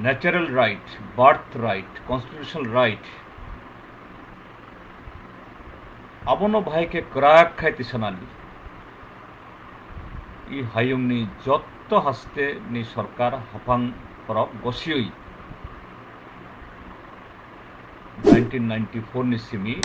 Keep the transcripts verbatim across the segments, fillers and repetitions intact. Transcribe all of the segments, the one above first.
natural right, birth right, constitutional right, abono bahai khe kwrak khai tisanani. I hayungni jotto haste ni sorkar haphang borok gosiwi nineteen ninety-four ni simi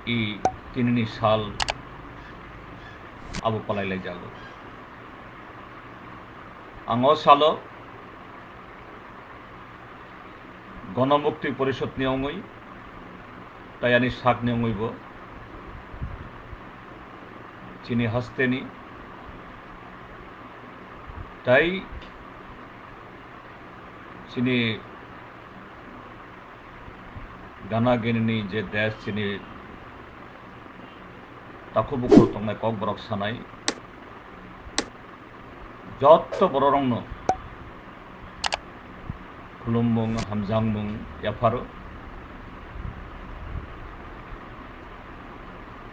i tinini sal abo palai lai jago. Ang o salo Gonomukti Porishod ni ongwi, tei ani sak ni ongwi bo chini haste ni, tei chini gana gini ni je desh, chini takhuk bukhuk tongnai kokborok sanai, jotto bororokno khulummung, hamjakmung yapharo.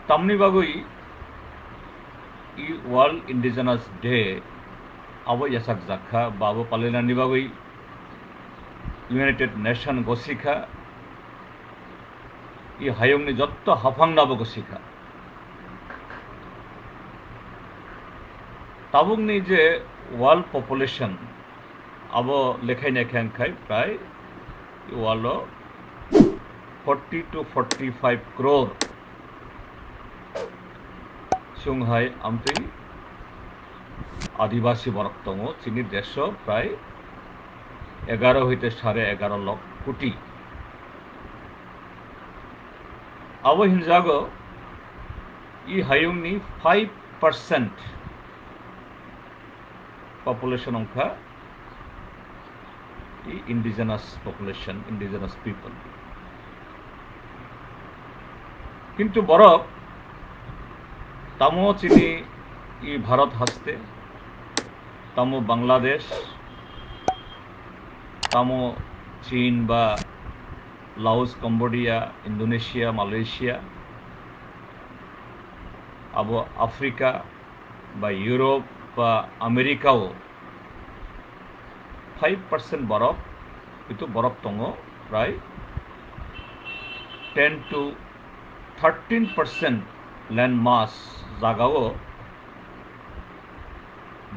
Tamni bagwi i World Indigenous Day abo yachakjak kha, ba abo palainani bagwi United Nation gosi kha, i hayungni jotto haphangno abo gosi kha. Tabukni je world population, abo lekhai naikhe wngkhai prai world o forty to forty-five crore chwng hai amtwi adibasi borok tongo chini desho prai egaro hoite sare egaro lokh koti. Abo hinjago i hayungni five percent population wngkha i indigenous population, indigenous people. Kintu borok tamo chini i Bharat haste, tamo Bangladesh, tamo Chin ba Laos, Cambodia, Indonesia, Malaysia, abo Africa ba Europe ba America o five percent borok, itu borok tongo prai ten to thirteen percent land mass jagao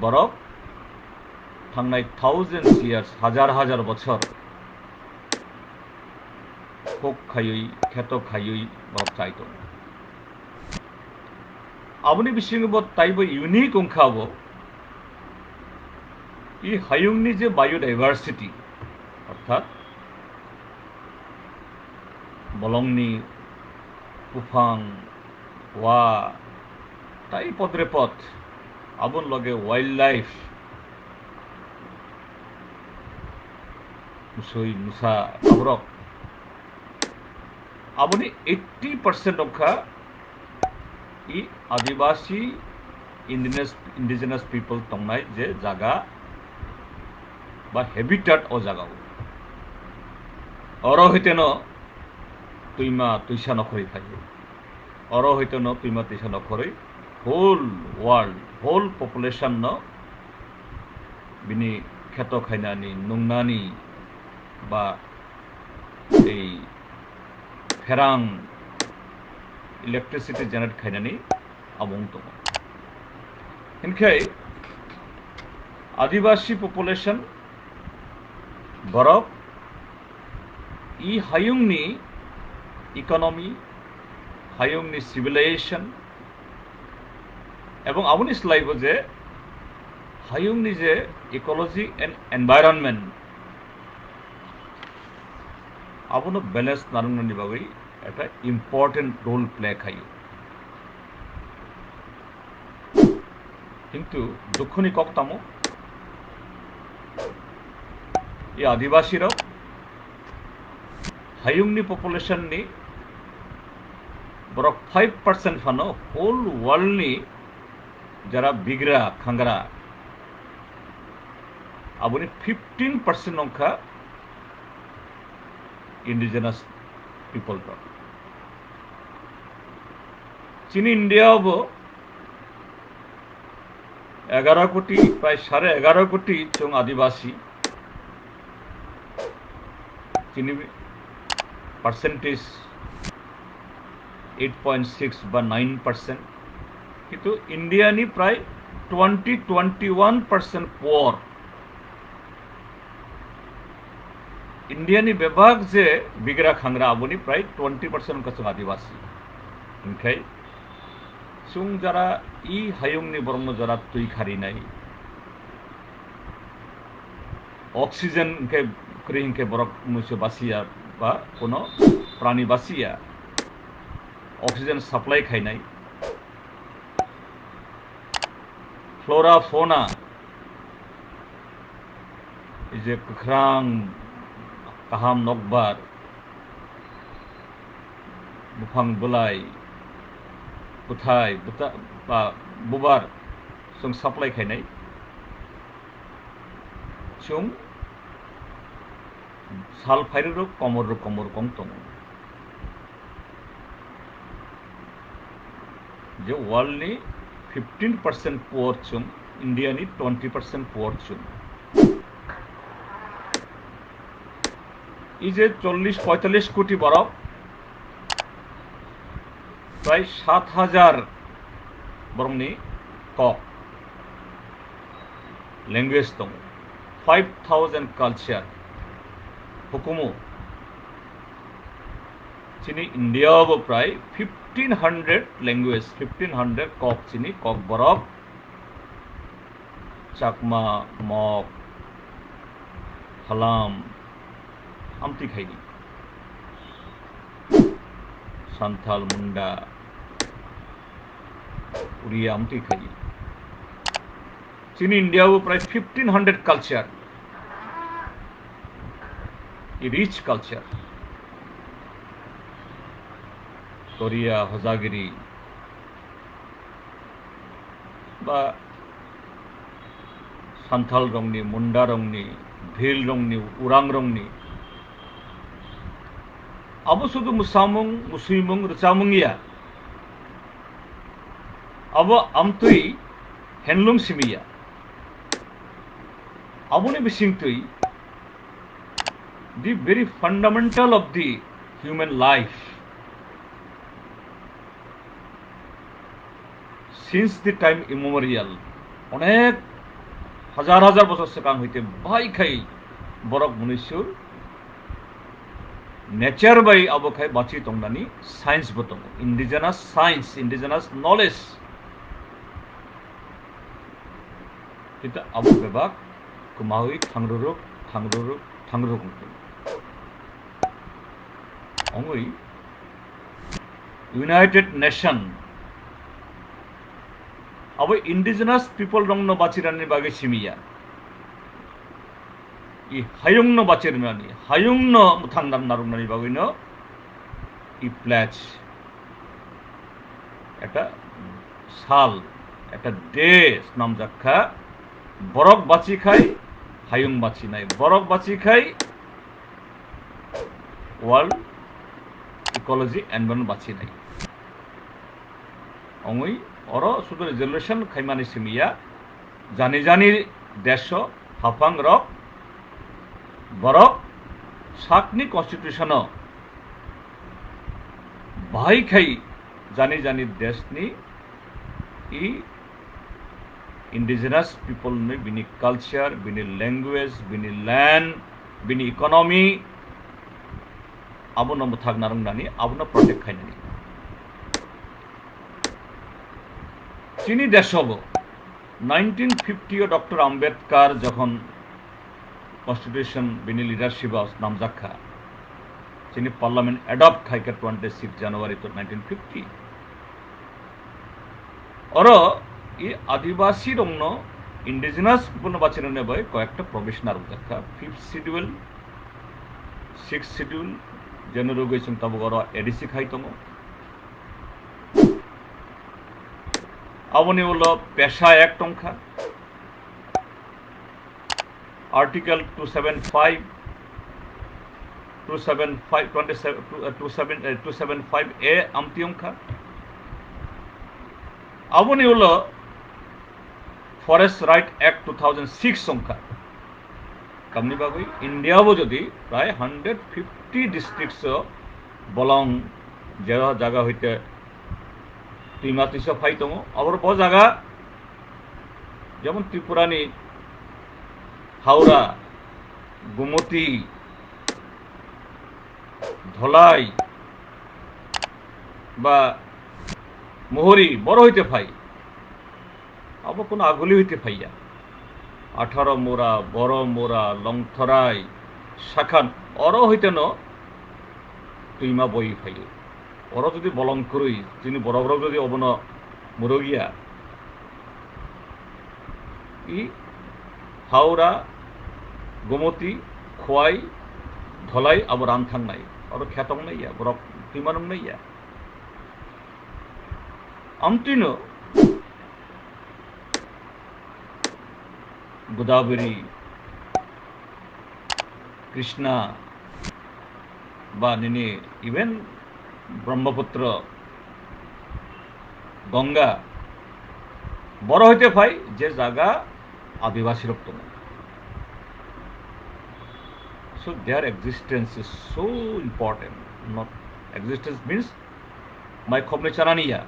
borok thangnai thousands years, hajar hajar bochor khuk khaiwi, kheto khaiwi borok chai tongo. Aboni bisingo bo taibo unique wngkha bo, i hayungni je biodiversity, orthat bolongni buphang, wa, tai podrepot, aboni loge wildlife, musui, musa, aborok. Aboni eighty percent wngkha i adibasi indigenous, indigenous people tongnai je jaga ba habitat o jaga o. Oro hoiteno twima twisa nokhorwi phaio. Oro hoiteno twima twisa nokhorwi whole world, whole population no bini kheto khainani, nungnani ba ei pherang electricity generate khainani abo wng tongo. Hinkhe adibasi population borok i hayungni economy, hayungni civilization, ebong aboni slaibo je hayungni je ecology and environment, abono balance narwknani bagwi ekta important role play khaio. Kintu dukhuni kok tamo, i adibasi rok hayungni population ni borok five percent phano whole world ni jara bigra khangra, aboni fifteen percent wngkha indigenous people rok. Chini India o bo Egaro koti, prai sare egaro koti chwng Adibasi. Chini percentage eight point six ba nine percent. Kintu India ni prai twenty, twenty-one percent poor. India ni bebak je bigra khangra aboni prai twenty percent wngkha chwng Adibasi. Hinkhe chwng jara i hayung ni borok no jara twi kharinai, oxygen hinkhe kwrwi hinkhe borok muiso basiya ba kuno prani basiya, oxygen supply khainai. Flora, fauna, je kwkhwrang kaham nokbar, buphang bwlai, bwthai, bwta-, ba bubar chwng supply khainai. Chwng sal phairwrwk komor rwk komor kong tongo. Je world ni fifteen percent poor chwng, India ni twenty percent poor chwng. I je chollish poitallish koti borok, prai sat hajar borokni kok, language tongo, five thousand culture, hukumu. Chini India o bo prai fifteen hundred language, fifteen hundred kok chini kok borok, Chakma, Mok, Halam, amtwi khaidi. Santhal, Munda, Uriya amtwi khaidi. Chini India o prai fifteen hundred culture, a rich culture. Korea, Hojagiri, ba Santhal rokni, Munda rokni, Bhil rokni, Urang rokni, abo sudu mwsamung, mwswimung, rwchamung ya. Abo amtwi handloom simi ya. Aboni bisingtwi the very fundamental of the human life, since the time immemorial, onek hajar hajar bosor swkang hoite bai khai borok munuisu nature bai abo khai bachi tongnani science bo tongo, indigenous science, indigenous knowledge. Kintu abo bebak kwmawi thangruruk, thangruruk, thangruruk wng tong. Ongwi United Nation abo indigenous people rokno bachirani bagwi simiya. I hayungno bachirnani, hayungno mwthang narwknani bagwino i pledge, ekta sal, ekta day swnamjak kha, borok bachi khai hayung bachinai, borok bachi khai world ecology environment bachinai. Ongwi oro sudu resolution khaimani simiya, jani jani deso haphang rok borok sakni constitution o bahai khai jani jani desni i indigenous people ni bini culture, bini language, bini land, bini economy, abono mwthak narwknani, abono protect khainani. Chini desobo nineteen fifty o Doctor Ambedkar jokhon constitution bini leadership o swnamjak kha, chini parliament adopt khai kha twenty six January to nineteen fifty. Oro i Adibasi rokno, indigenous people no bachinani bai koyekta provision narwkjak kha, fifth schedule, sixth schedule, jeno rwgwi chwng tabuk oro A D C khai tongo. Aboni ulo Pesha Act tongkha, Article two seven five, two seven five, twenty-seven, two, uh, two seven, uh, two seven five A amtwi wngkha. Aboni ulo Forest Right Act two thousand six wngkha. Tamni bagwi India o jodi prai hundred fifty districts o bolong je jaga hoite twima twisa phai tongo, aboro bo jaga jemon Tripura ni Howrah, Gomoti, Dholai ba Muhuri boro hoite phai. Abo kono aguli hoite phaiya. Atharo Mura, Boro Mura, Longthorai, Sakhan, oro hoite no twima boi phaio. Oro jodi bolong kwrwi, chini borok rok jodi obono murugya, i Howrah, Gomoti, Khowai, Dholai abo ran thangnai. Oro khe tongnai ya, borok twima nungnai ya. Amtwino Godavari, Krishna, ba nini even Brahmaputra, Ganga, boro hoite phai je jaga Adibasi rok tongo. So their existence is so important. Not existence means mai khopnwi chanani ya.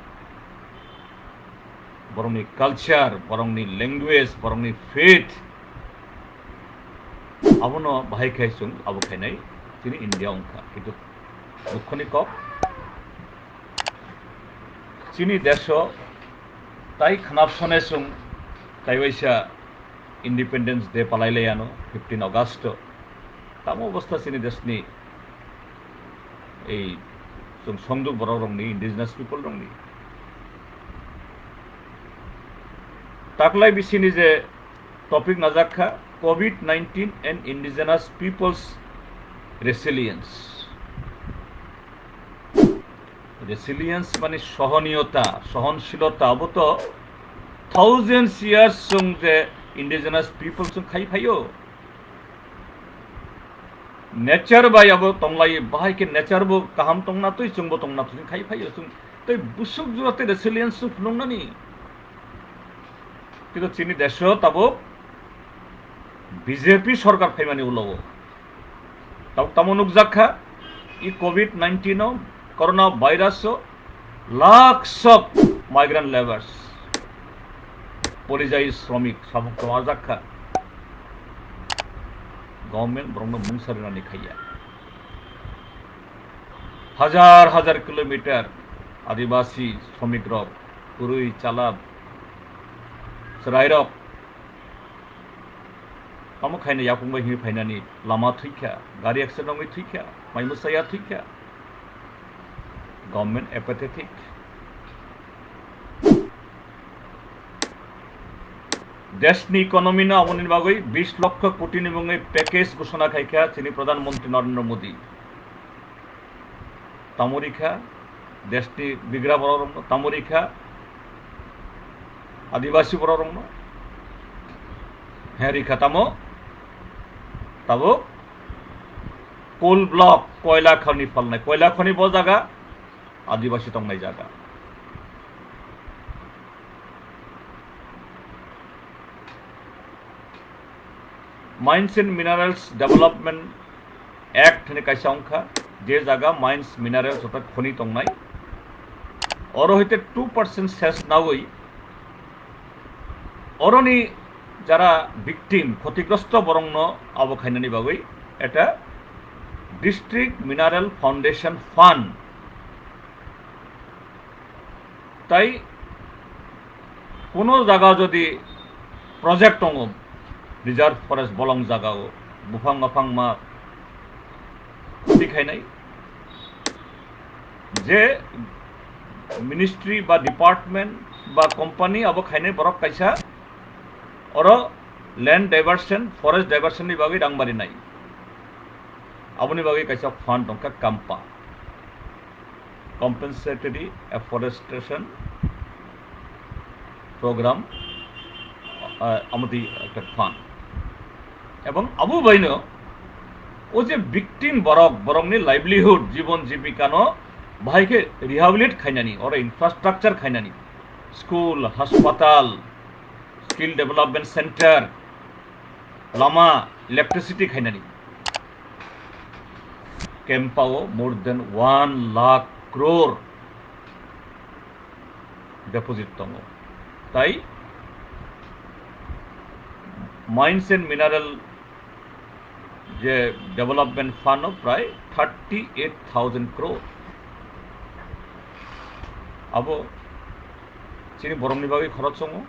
Borokni culture, borokni language, borokni faith, abono bahai khai chwng abo khainai chini India wngkha. Kintu dukhoni kok, chini deso tai khwnapsone chwng tai waisa Independence Day palai lai ano fifteen August. Tamo obostha chini desni ei chwng songduk borok rokni, indigenous people rokni. Taklai bisini je topic najak kha, COVID nineteen and indigenous people's resilience. Resilience mani sohoniyota, sohonsilota, abo to thousands years chwng je indigenous people chwng khai phaio. Nature bai abo tonglai, bahai khe nature bo kaham tongna twi, chwngbo tongna twi khai phaio. Chwng tei busuk jora tei resilience chwng phunuknani. Kintu chini deso tabuk B J P sorkar phaimani ulo o. Tabuk tamo nukjak kha, i COVID nineteen o, corona virus o, lakhs of migrant labours, porijayi shromik, samung tongajak kha. Government borokno mungsa rinani khaiya. Hajar hajar kilometer Adibasi shromik rok, kwrwi chala chwrai rok, tamo khaina yakung bai hwnwi phainani lama thwikha, gari accident wngwi thwikha, mai mwsaya thwikha. Government apathetic. Deshni economy no aboni bagwi bish lokho koti ni mungwi package ghosona khaikha chini Pradhan Mantri Narendra Modi. Tamo rikha deshni bigra borok rokno, tamo rikha Adibasi borok rokno, he rikha tamo tabuk coal block, koila khani phalnai, koila khani bo jaga Adibasi tongnai jaga. Mines and Minerals Development Act hwnwi kaisa wngkha, je jaga mines, minerals orthat khoni tongnai, oro hoite two percent ses nawi oroni jara victim, khotigrosto borokno abo khainani bagwi eta District Mineral Foundation Fund Tai kuno jaga jodi project tongo, reserve forest bolong jaga o, buphang maphang ma khoti khainai, je ministry ba department ba company abo khainai borok kaisa oro land diversion, forest diversion ni bagwi rang barinai. Aboni bagwi kaisa fund tongkha kampa. Compensatory Afforestation Program, ah, amotwi ekta fund. Ebong abo baino o je victim borok, borokni livelihood, jibon jibikano bahai khe rehabilitate khainani, oro infrastructure khainani, school, hospital, skill development center, lama, electricity khainani. Kempa o more than one lakh crore deposit tongo. Tai mines and mineral je development fund o prai thirty eight thousand crore. Abo chini borokni bagwi khorok songo?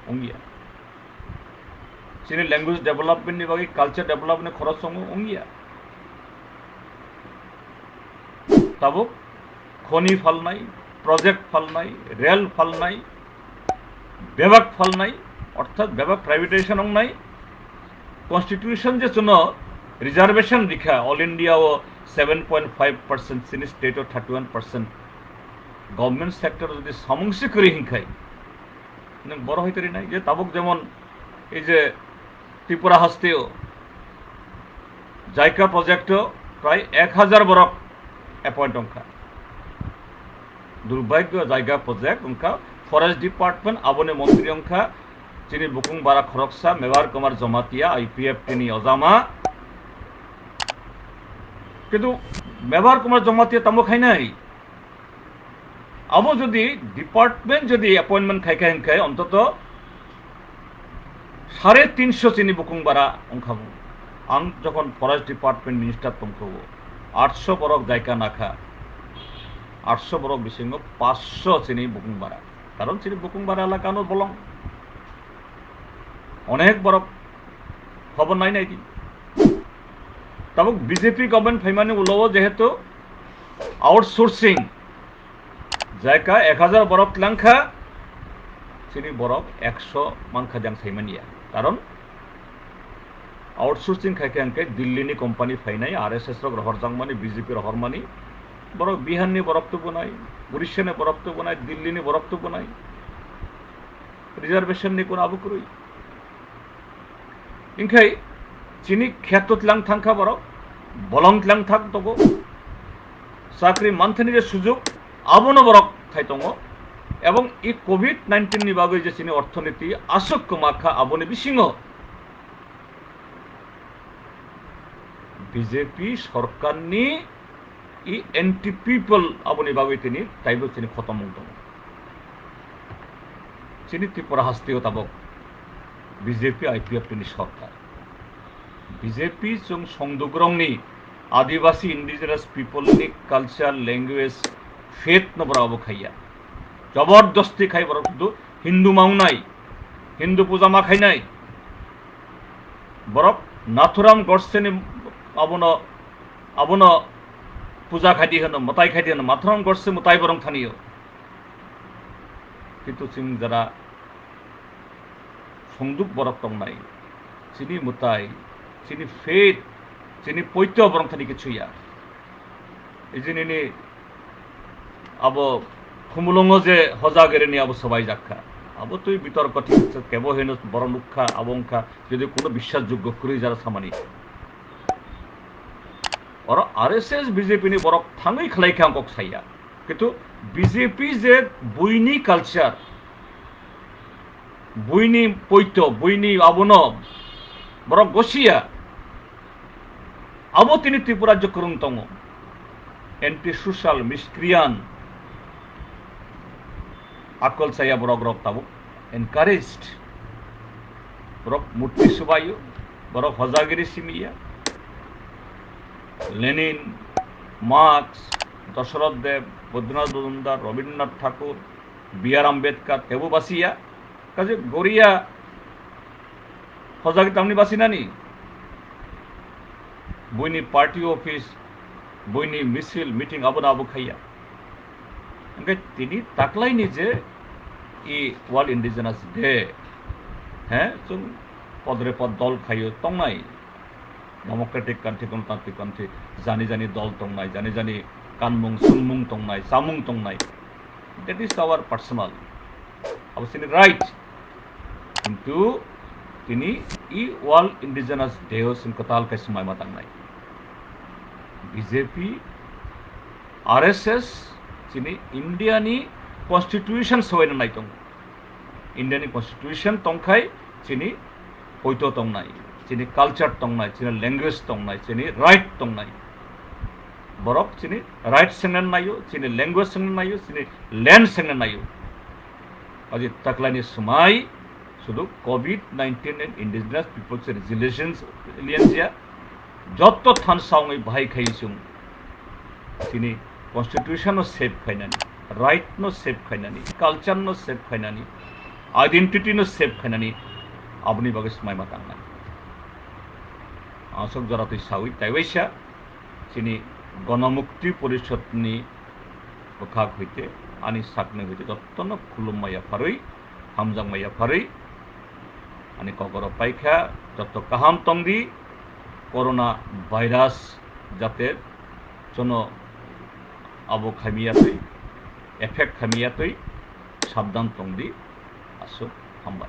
Wngya. Chini language development ni bagwi, culture development ni khorok songo? Wngya. Tabuk khoni phalnai, project phalnai, rail phalnai, bebak phalnai, orthat bebak privatization wngnai. Constitution je chuno reservation rikha, All India o seven point five percent, chini state o thirty one percent, government sector jodi samung si kwrwi hinkhai, nwng boro hai tari nai je tabuk jemon ei je Tripura hasteo JICA project o prai ek hajar borok appoint wngkha. Durbhagyo JICA project wngkha, forest department aboni montri wngkha chini bukung bara khoroksa Mebar Kumar Jamatia, I P F T ni ojama. Kintu Mebar Kumar Jamatia tamo khainai? Abo jodi department jodi appointment khaikha hinkhai ontoto sare tinsho chini bukung bara wngkha bo. Ang jokhon forest department minister tongkho, atso borok JICA nakha, atso borok bisingo paanch sho chini bukung bara. Karon chini bukung bara elakano bolong. Onek borok khobor nai nai di. Tabuk B J P government phaimani ulo o jehetu outsourcing, JICA ek hajar borok tlangkha, chini borok ekso mankha jang saimaniya. Karon outsourcing khaikha hwnkhe Delhi ni company phainai, R S S rok rohorjakmani, B J P rohormani, borok Bihar ni borok tubunai, Orissa ni borok tubunai, Delhi ni borok tubunai. Reservation ni kono abo kwrwi. Hinkhai chini kheto tlang thangkha borok, bolong tlang thang tongo. Chakri manthani je sujuk, abono borok khai tongo. Ebong i covid nineteen ni bagwi je chini orthoniti aswk kwma kha, aboni bisingo B J P sorkarni i anti people aboni bagwi tini taibo chini khotomung tongo. Chini Tripura hasteo tabok B J P I P F T ni sorkar. B J P chwng songdugrongni Adivasi indigenous people ni culture, language, faith no borok abo khaiya. Jabardasti khai borok sudu Hindu maungnai, Hindu puja ma khainai. Borok Nathuram Godse ni abono, abono puja khaidi hwno, mwtai khaidi hwno, Nathuram Godse mwtai borok thaniyo. Kintu chwng jara songduk borok tongnai, chini mwtai, chini faith, chini poito borok thani kichu ya. Ijinini abo Khumulwngo je hojagirini abo swbaijak kha. Abo twi bitorko thik kebo hino borok nuk kha, abo wng kha jodi kuno biswas joggo kwrwi jara samani. Oro R S S B J P ni borok thangwi khlai kha ang kok saya. Kintu B J P je buini culture, buini poito, buini abono borok gosiya. Abo tini Tripura rajyo kwrwng tongo. Anti social, miscreant, akol chaya borok rok tabuk encouraged. Borok murti subaio, borok hojagiri simiya. Lenin, Marx, Dashrath Deb, Badrinath Majumdar, Rabindranath Thakur, B R Ambedkar, tebo basiya. Kaje Goria hojagi tamni basinani? Buini party office, buini misil, meeting abono abo khaiya. Hingke tini taklaini je i World Indigenous Day, he, chwng podre pod dol khaio tongnai. Democratic country, Ganatantrik country, jani jani dol tongnai, jani jani kanmung, swnmung tongnai, chamung tongnai. That is our personal. Abo chini right. Kintu tini i World Indigenous Day o chwng kwtal khe swmai ma tangnai. B J P, R S S chini India ni constitution swbaina nai tongo. India ni constitution tongkhai chini poito tongnai, chini culture tongnai, chini language tongnai, chini right tongnai. Borok chini right sengna naio, chini language sengna naio, chini land sengna naio. Aji taklaini swmai sudu covid nineteen and indigenous peoples resilience liansia jotto thansa wngwi bahai khai chwng chini constitution no save khainani, right no save khainani, culture no save khainani, identity no save khainani, aboni bagwi swmai ma tangnai. Aswk jora twi sawi taiwaisa chini Ganamukti Porishad ni bwkhak hoite ani sakni hoite jottono khulumma yapharwi, hamjakma yapharwi ani kokoro paikha, jotto kaham tongdi, corona virus jate jono abo khaimiyatwi, effect khaimiyatwi sabdan tongdi, aswk